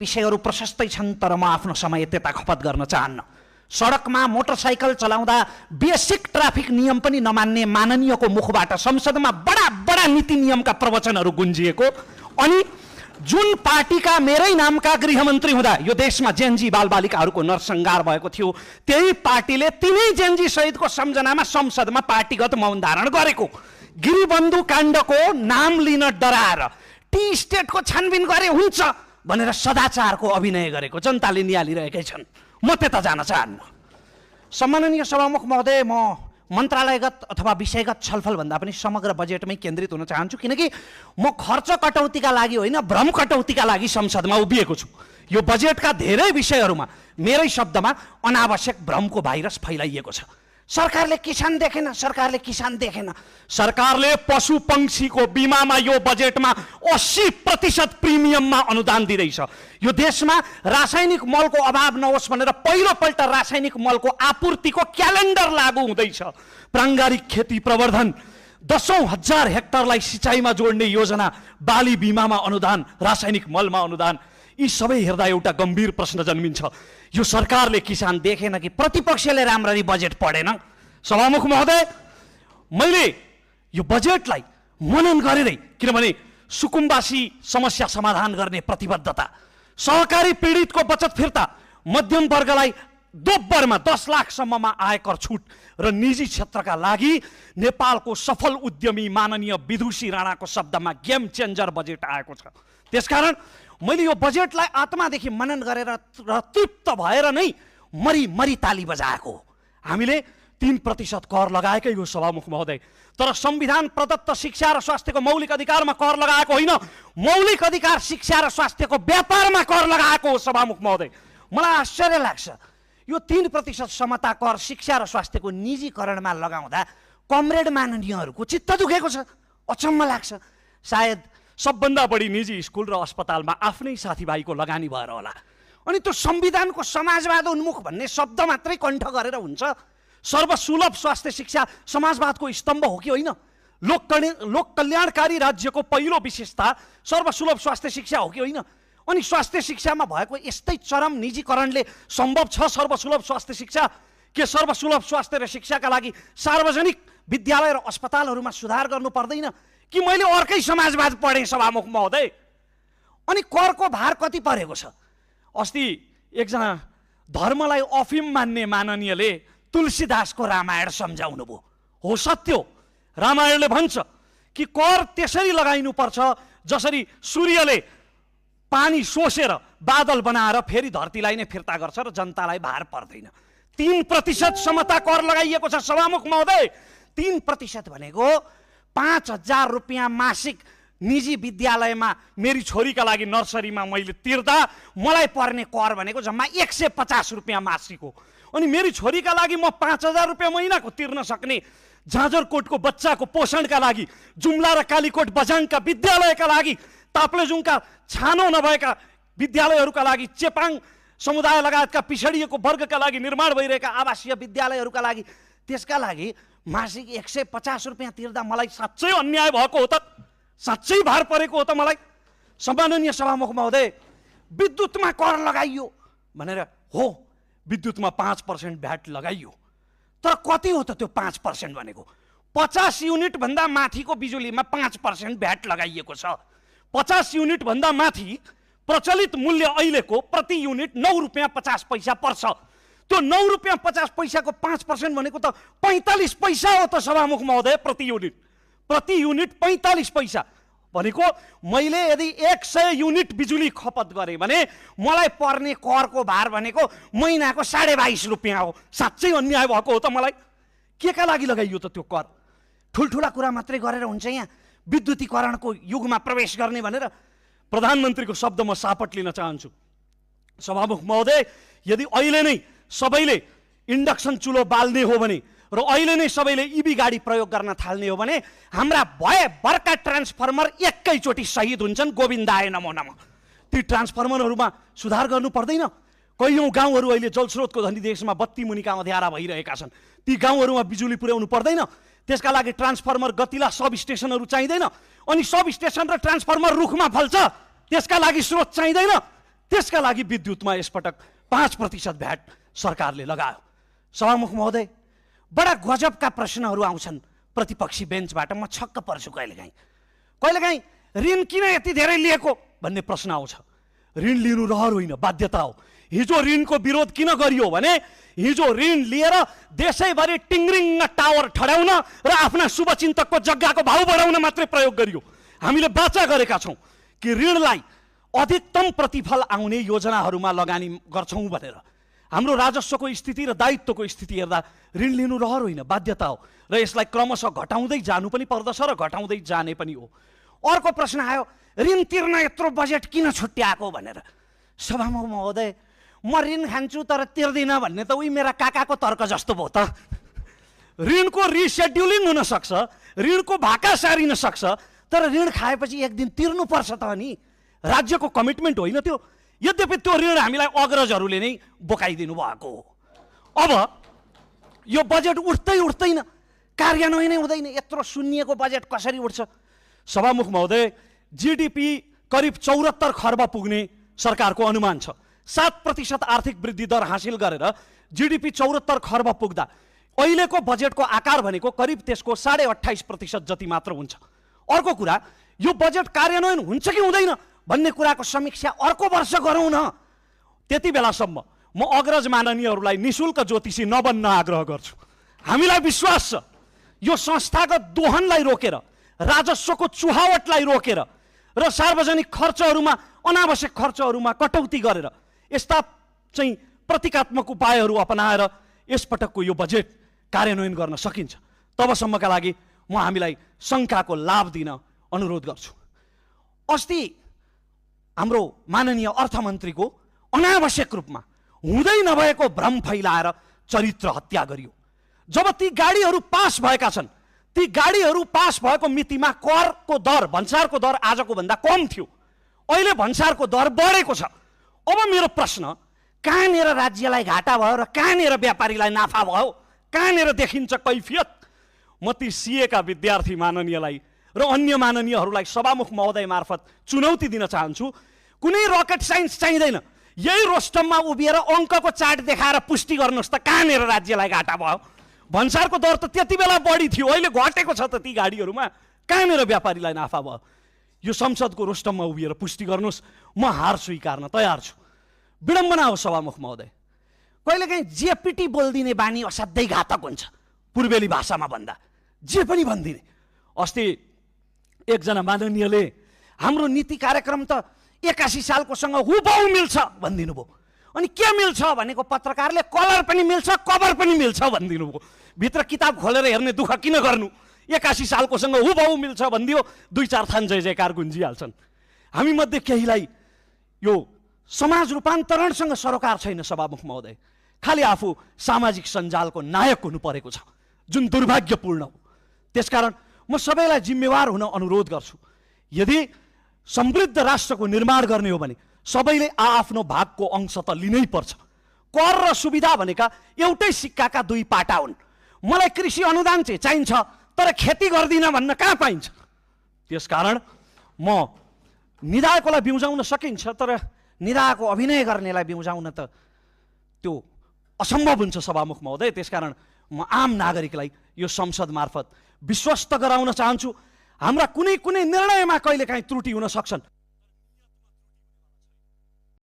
विषयहरू प्रशस्तै छन्, तर म आफ्नो समय त्यता खपत गर्न चाहन्न। सडकमा मोटरसाइकल चलाउँदा बेसिक ट्राफिक नियम पनि नमान्ने माननीयको मुखबाट संसदमा बडा बडा नीति नियमका प्रवचनहरू गुन्जिएको, अनि जुन पार्टीका मेरै नामका गृहमन्त्री हुँदा यो देशमा जेनजी बालबालिकाहरूको नरसंहार भएको थियो, त्यही पार्टीले तिनै जेनजी शहीदको सम्झनामा संसदमा पार्टीगत मौन धारण गरेको, गिरिबन्धु काण्डको नाम लिन डराएर टी स्टेटको छानबिन गरे हुन्छ भनेर सदाचारको अभिनय गरेको जनताले निहालिरहेकै छन्। म त्यता जान चाहन्न। सम्माननीय सभामुख महोदय, म मन्त्रालयगत अथवा विषयगत छलफल भन्दा पनि समग्र बजेटमै केन्द्रित हुन चाहन्छु, किनकि म खर्च कटौतीका लागि होइन, भ्रम कटौतीका लागि संसदमा उभिएको छु। यो बजेटका धेरै विषयहरूमा मेरै शब्दमा अनावश्यक भ्रमको भाइरस फैलाइएको छ। सरकारले किसान देखेन, सरकारले किसान देखेन, सरकारले पशु पंक्षीको बिमामा यो बजेटमा 80% प्रिमियममा अनुदान दिँदैछ। यो देशमा रासायनिक मलको अभाव नहोस् भनेर पहिलोपल्ट रासायनिक मलको आपूर्तिको क्यालेन्डर लागू हुँदैछ। प्राङ्गारिक खेती प्रवर्धन, 10,000 हेक्टरलाई सिँचाइमा जोड्ने योजना, बाली बिमामा अनुदान, रासायनिक मलमा अनुदान, यी सबै हेर्दा एउटा गम्भीर प्रश्न जन्मिन्छ, यो सरकारले किसान देखेन कि प्रतिपक्षले राम्ररी बजेट पढेन? सभामुख महोदय, मैले यो बजेटलाई मनन गरेरै, किनभने सुकुम्बासी समस्या समाधान गर्ने प्रतिबद्धता, सहकारी पीडितको बचत फिर्ता, मध्यम वर्गलाई दोब्बरमा 10 लाखसम्ममा आयकर छुट र निजी क्षेत्रका लागि नेपालको सफल उद्यमी माननीय विदुषी राणाको शब्दमा गेम चेन्जर बजेट आएको छ। त्यसकारण मैले यो बजेटलाई आत्मादेखि मनन गरेर र तृप्त भएर नै मरी मरी ताली बजाएको। हामीले 3% कर लगाएकै हो सभामुख महोदय, तर संविधान प्रदत्त शिक्षा र स्वास्थ्यको मौलिक अधिकारमा कर लगाएको होइन, मौलिक अधिकार शिक्षा र स्वास्थ्यको व्यापारमा कर लगाएको हो सभामुख महोदय। मलाई आश्चर्य लाग्छ, यो 3% समता कर शिक्षा र स्वास्थ्यको निजीकरणमा लगाउँदा कमरेड माननीयहरूको चित्त दुखेको छ। अचम्म लाग्छ। सायद सबभन्दा बढी निजी स्कुल र अस्पतालमा आफ्नै साथीभाइको लगानी भएर होला। अनि त्यो संविधानको समाजवाद उन्मुख भन्ने शब्द मात्रै कण्ठ गरेर हुन्छ? सर्वसुलभ स्वास्थ्य शिक्षा समाजवादको स्तम्भ हो कि होइन? लोक कल्याणकारी राज्यको पहिलो विशेषता सर्वसुलभ स्वास्थ्य शिक्षा हो कि होइन? अनि स्वास्थ्य शिक्षामा भएको यस्तै चरम निजीकरणले सम्भव छ सर्वसुलभ स्वास्थ्य शिक्षा? के सर्वसुलभ स्वास्थ्य र शिक्षाका लागि सार्वजनिक विद्यालय र अस्पतालहरूमा सुधार गर्नु पर्दैन कि मैले अर्कै समाजवाद पढेँ सभामुख महोदय? अनि करको भार कति परेको छ? अस्ति एकजना धर्मलाई अफिम मान्ने माननीयले तुलसीदासको रामायण सम्झाउनु भयो। हो सत्य, रामायणले भन्छ कि कर त्यसरी लगाइनुपर्छ जसरी सूर्यले पानी सोसेर बादल बनाएर फेरि धरतीलाई नै फिर्ता गर्छ र जनतालाई भार पर्दैन। 3% समता कर लगाइएको छ सभामुख महोदय। 3% भनेको 5,000 रुपियाँ मासिक निजी विद्यालयमा मेरी छोरीका लागि नर्सरीमा मैले तिर्दा मलाई पर्ने कर भनेको जम्मा 150 रुपियाँ मासिक हो। अनि मेरी छोरीका लागि म 5,000 रुपियाँ महिनाको तिर्न सक्ने, झाँझरकोटको बच्चाको पोषणका लागि, जुम्ला र कालीकोट बझाङका विद्यालयका लागि, ताप्लेजुङका छानो नभएका विद्यालयहरूका लागि, चेपाङ समुदाय लगायतका पिछडिएको वर्गका लागि निर्माण भइरहेका आवासीय विद्यालयहरूका लागि, त्यसका लागि मासिक 150 रुपियाँ तिर्दा मलाई साँच्चै अन्याय भएको हो त? साँच्चै भार परेको हो त मलाई? सम्माननीय सभामुख महोदय, विद्युतमा कर लगाइयो भनेर हो, विद्युतमा 5% भ्याट लगाइयो, तर कति हो त त्यो 5% भनेको? 50 युनिट भन्दा माथिको बिजुलीमा 5% भ्याट लगाइएको छ। 50 युनिट भन्दा माथि प्रचलित मूल्य अहिलेको प्रति युनिट 9 रुपियाँ 50 पैसा पर्छ। त्यो 9 रुपियाँ 50 पैसाको 5% भनेको त 45 पैसा हो त सभामुख महोदय प्रति युनिट। प्रति युनिट 45 पैसा भनेको मैले यदि 100 युनिट बिजुली खपत गरेँ भने मलाई पर्ने करको भार भनेको महिनाको 22.5 रुपियाँ हो। साँच्चै अन्याय भएको हो त मलाई? के का लागि लगाइयो त त्यो कर? ठुल्ठुला कुरा मात्रै गरेर हुन्छ यहाँ विद्युतीकरणको युगमा प्रवेश गर्ने भनेर? प्रधानमन्त्रीको शब्द म सापट लिन चाहन्छु सभामुख महोदय। यदि अहिले नै सबैले इन्डक्सन चुलो बाल्ने हो भने र अहिले नै सबैले इभी गाडी प्रयोग गर्न थाल्ने हो भने हाम्रा भयभरका ट्रान्सफर्मर एकैचोटि शहीद हुन्छन्। गोविन्दाय नमो नमः। ती ट्रान्सफर्मरहरूमा सुधार गर्नु पर्दैन? कैयौँ गाउँहरू अहिले जलस्रोतको धनी देशमा बत्ती मुनिका अँध्यारा भइरहेका छन्। ती गाउँहरूमा बिजुली पुर्याउनु पर्दैन? त्यसका लागि ट्रान्सफर्मर गतिला सब स्टेसनहरू चाहिँदैन? अनि सब स्टेसन र ट्रान्सफर्मर रुखमा फल्छ, त्यसका लागि स्रोत चाहिँदैन? त्यसका लागि विद्युतमा यसपटक 5% भ्याट सरकारले लगायो। सभामुख महोदय, बडा गजबका प्रश्नहरू आउँछन् प्रतिपक्षी बेन्चबाट। म छक्क पर्छु कहिलेकाहीँ ऋण किन यति धेरै लिएको भन्ने प्रश्न आउँछ। ऋण लिनु रहर होइन, बाध्यता हो। हिजो ऋणको विरोध किन गरियो भने हिजो ऋण लिएर देशैभरि टिङ्रिङ टावर ठड्याउन र आफ्ना शुभचिन्तकको जग्गाको भाउ बढाउन मात्रै प्रयोग गरियो। हामीले वाचा गरेका छौँ कि ऋणलाई अधिकतम प्रतिफल आउने योजनाहरूमा लगानी गर्छौँ भनेर। हाम्रो राजस्वको स्थिति र दायित्वको स्थिति हेर्दा ऋण लिनु रहर होइन, बाध्यता हो र यसलाई क्रमशः घटाउँदै जानु पनि पर्दछ र घटाउँदै जाने पनि हो। अर्को प्रश्न आयो, ऋण तिर्न यत्रो बजेट किन छुट्याएको भनेर। सभामुख महोदय, म ऋण खान्छु तर तिर्दिनँ भन्ने त उही मेरा काकाको तर्क जस्तो भयो त। ऋणको रिसेड्युलिङ हुन सक्छ, ऋणको भाका सारिन सक्छ, तर ऋण खाएपछि एक दिन तिर्नुपर्छ त नि। राज्यको कमिटमेन्ट होइन त्यो। यद्यपि त्यो ऋण हामीलाई अग्रजहरूले नै बोकाइदिनु भएको हो। अब यो बजेट उठ्दैन, कार्यान्वयनै हुँदैन। यत्रो सुन्निएको बजेट कसरी उठ्छ? सभामुख महोदय, जीडीपी करिब 74 खर्ब पुग्ने सरकारको अनुमान छ। 7% आर्थिक वृद्धि दर हासिल गरेर जीडीपी 74 खर्ब पुग्दा अहिलेको बजेटको आकार भनेको करिब त्यसको 28.5% जति मात्र हुन्छ। अर्को कुरा, यो बजेट कार्यान्वयन हुन्छ कि हुँदैन भन्ने कुराको समीक्षा अर्को वर्ष गरौँ न। त्यति बेलासम्म म अग्रज माननीयहरूलाई निशुल्क ज्योतिषी नबन्न आग्रह गर्छु। हामीलाई विश्वास छ यो संस्थागत दोहनलाई रोकेर, राजस्वको चुहावटलाई रोकेर र सार्वजनिक खर्चहरूमा, अनावश्यक खर्चहरूमा कटौती गरेर यस्ता चाहिँ प्रतीकात्मक उपायहरू अपनाएर यसपटकको यो बजेट कार्यान्वयन गर्न सकिन्छ। तबसम्मका लागि म हामीलाई शङ्काको लाभ दिन अनुरोध गर्छु। अस्ति हाम्रो माननीय अर्थमन्त्रीको अनावश्यक रूपमा हुँदै नभएको भ्रम फैलाएर चरित्र हत्या गरियो। जब ती गाडीहरू पास भएका छन्, ती गाडीहरू पास भएको मितिमा करको दर, भन्सारको दर आजको भन्दा कम थियो। अहिले भन्सारको दर बढेको छ। अब मेरो प्रश्न, कहाँनिर राज्यलाई घाटा भयो र कहाँनिर व्यापारीलाई नाफा भयो? कहाँनिर देखिन्छ कैफियत? म ती सीएका विद्यार्थी माननीयलाई र अन्य माननीयहरूलाई सभामुख महोदय मार्फत चुनौती दिन चाहन्छु। कुनै रकेट साइन्स चाहिँदैन। यही रोस्टममा उभिएर अङ्कको चार्ट देखाएर पुष्टि गर्नुहोस् त कहाँनिर राज्यलाई घाटा भयो। भन्सारको दर त त्यति बेला बढी थियो, अहिले घटेको छ त ती गाडीहरूमा। कहाँनिर व्यापारीलाई नाफा भयो? यो संसदको रोस्टममा उभिएर पुष्टि गर्नुहोस्। म हार स्वीकार्न तयार छु। विडम्बना हो सभामुख महोदय, कहिलेकाहीँ जेपिटी बोलिदिने बानी असाध्यै घातक हुन्छ। पूर्वेली भाषामा भन्दा जे पनि भनिदिने। अस्ति एकजना माननीयले हाम्रो नीति कार्यक्रम त 81 सालकोसँग हुबहु मिल्छ भनिदिनु भयो। अनि के मिल्छ भनेको पत्रकारले कलर पनि मिल्छ, कभर पनि मिल्छ भनिदिनु भयो। भित्र किताब खोलेर हेर्ने दुःख किन गर्नु? 81 सालकोसँग हुबहु मिल्छ भनिदियो, 2-4 थान जय जयकार गुन्जिहाल्छन्। हामी मध्ये केहीलाई यो समाज रूपान्तरणसँग सरोकार छैन सभामुख महोदय। खालि आफू सामाजिक सञ्जालको नायक हुनु परेको छ, जुन दुर्भाग्यपूर्ण हो। त्यसकारण म सबैलाई जिम्मेवार हुन अनुरोध गर्छु। यदि समृद्ध राष्ट्रको निर्माण गर्ने हो भने सबैले आफ्नो भागको अंश त लिनै पर्छ। कर र सुविधा भनेका एउटै सिक्काका दुई पाटा हुन्। मलाई कृषि अनुदान चाहिँ चाहिन्छ, तर खेती गर्दिन भन्न कहाँ पाइन्छ? त्यसकारण म निधाएकोलाई बिउजाउन सकिन्छ, तर निधाएको अभिनय गर्नेलाई बिउजाउन त त्यो असम्भव हुन्छ सभामुख महोदय। त्यसकारण म आम नागरिकलाई यो संसद मार्फत विश्वस्त गराउन चाहन्छु। हाम्रा कुनै निर्णयमा कहिलेकाहीँ त्रुटि हुन सक्छन्,